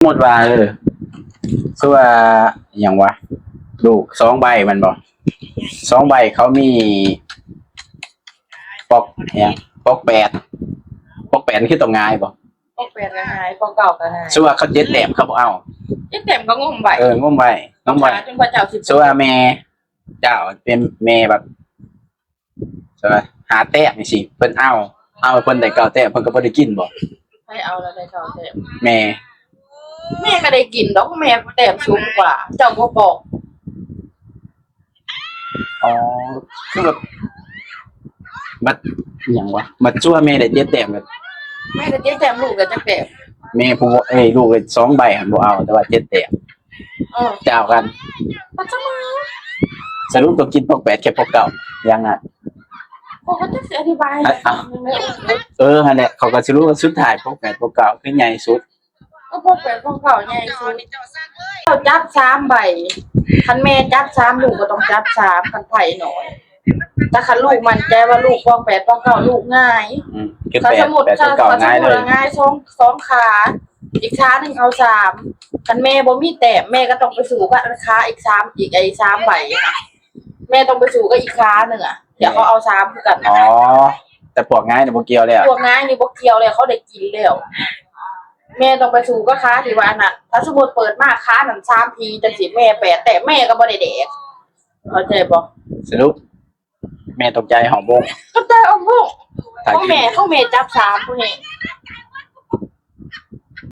ສົມມຸດວ່າ ເອີ ຄືວ່າ ອີ່ຫຍັງວະ ລູກສອງໃບແມ່ນບໍ່? ສອງໃບເຂົາມີ ປອກ ອີ່ຫຍັງ ປອກແປດ ປອກແປດນີ້ຄືຕ້ອງງ່າຍບໍ່? ປອກແປດກໍງ່າຍ ປອກເກົ້າກໍງ່າຍ. ສົມມຸດວ່າເຂົາເຈັດແຕ້ມ ເຂົາບໍ່ເອົາ ເຈັດແຕ້ມກໍງົມໄວ້ ເອີ ງົມໄວ້ ງົມໄວ້ ຈົນກວ່າເຈົ້າຊິ ສົມມຸດວ່າແມ່ ເຈົ້າເປັນແມ່ແບບ ເອີ ຫ້າແຕ້ມຈັ່ງຊີ້ ເພິ່ນເອົາ ເອົາ ເພິ່ນໄດ້ເກົ້າແຕ້ມ ເພິ່ນກໍບໍ່ໄດ້ກິນບໍ່? ໃຜເອົາແລ້ວໄດ້ເກົ້າແຕ້ມ? ແມ່ ແມ່ກໍໄດ້ກິນດອກ ແມ່ແຕ້ມສູງກວ່າ ເຈົ້າບໍ່ປອກ. ອໍ ຄືແບບ ບັດ ອີ່ຫຍັງວະ ບັດຊົ່ວແມ່ໄດ້ເຈັດແຕ້ມ ແບບ ແມ່ໄດ້ເຈັດແຕ້ມ ລູກໄດ້ຈັກແຕ້ມ? ແມ່ຜູ້ ເອີຍ ລູກໄດ້ສອງໃບຫັ້ນບໍ່ເອົາ ແຕ່ວ່າເຈັດແຕ້ມ ເອີ ເຈົ້າກັນ ບັດສະເໝີ. ສະຫຼຸບຕ້ອງກິນປອກແປດແຄ່ປອກເກົ້າ ຢ່າງນັ້ນ ຂ້ອຍກໍຈັກຊິອະທິບາຍ ເອີ ຫັ້ນແຫຼະ ເຂົາກໍສະຫຼຸບວ່າສຸດທ້າຍປອກແປດປອກເກົ້າຄືໃຫຍ່ສຸດ. ກໍພວກແປດພວກເກົ້າໃຫຍ່ສຸດ ເຈົ້າຈັບສາມໃບ ຄັນແມ່ຈັບສາມ ລູກກໍຕ້ອງຈັບສາມ ຄັນໄພ້ໜ້ອຍ. ແຕ່ຄັນລູກໝັ້ນໃຈວ່າລູກພວກແປດພວກເກົ້າ ລູກງ່າຍ ອືມ ຄື ຄັນ ແປດ ສົມມຸດ ແປດພວກເກົ້າ ສະ ສົມມຸດ ງ່າຍເລີຍ ງ່າຍສອງ ສອງຂາ ອີກຂາໜຶ່ງເອົາສາມ ຄັນແມ່ບໍ່ມີແຕ້ມ ແມ່ກໍຕ້ອງໄປສູ້ກັບຂາອີກສາມ ອີກ ໄອ້ສາມໃບຫັ້ນ ແມ່ຕ້ອງໄປສູ້ກັບອີກຂາໜຶ່ງອະ ດຽວເຂົາເອົາສາມຄືກັນ. ອໍ ແຕ່ພວກງ່າຍນີ້ບໍ່ກ່ຽວແລ້ວ ພວກງ່າຍນີ້ບໍ່ກ່ຽວແລ້ວ ເຂົາໄດ້ກິນແລ້ວ. ແມ່ຕ້ອງໄປສູ້ກັບຂາທີ່ວ່າອັນນັ້ນ ຖ້າສົມມຸດເປີດມາຂານັ້ນສາມພີຈັ່ງຊີ້ ແມ່ແປດແຕ້ມ ແມ່ກໍບໍ່ໄດ້ແດກ ເຂົ້າໃຈບໍ່? ສະຫຼຸບແມ່ຕົກໃຈຮອກບົ້ງ ຕົກໃຈຮອກບົ້ງ ຂອງແມ່ ຂອງແມ່ຈັບສາມຜູ້ນີ້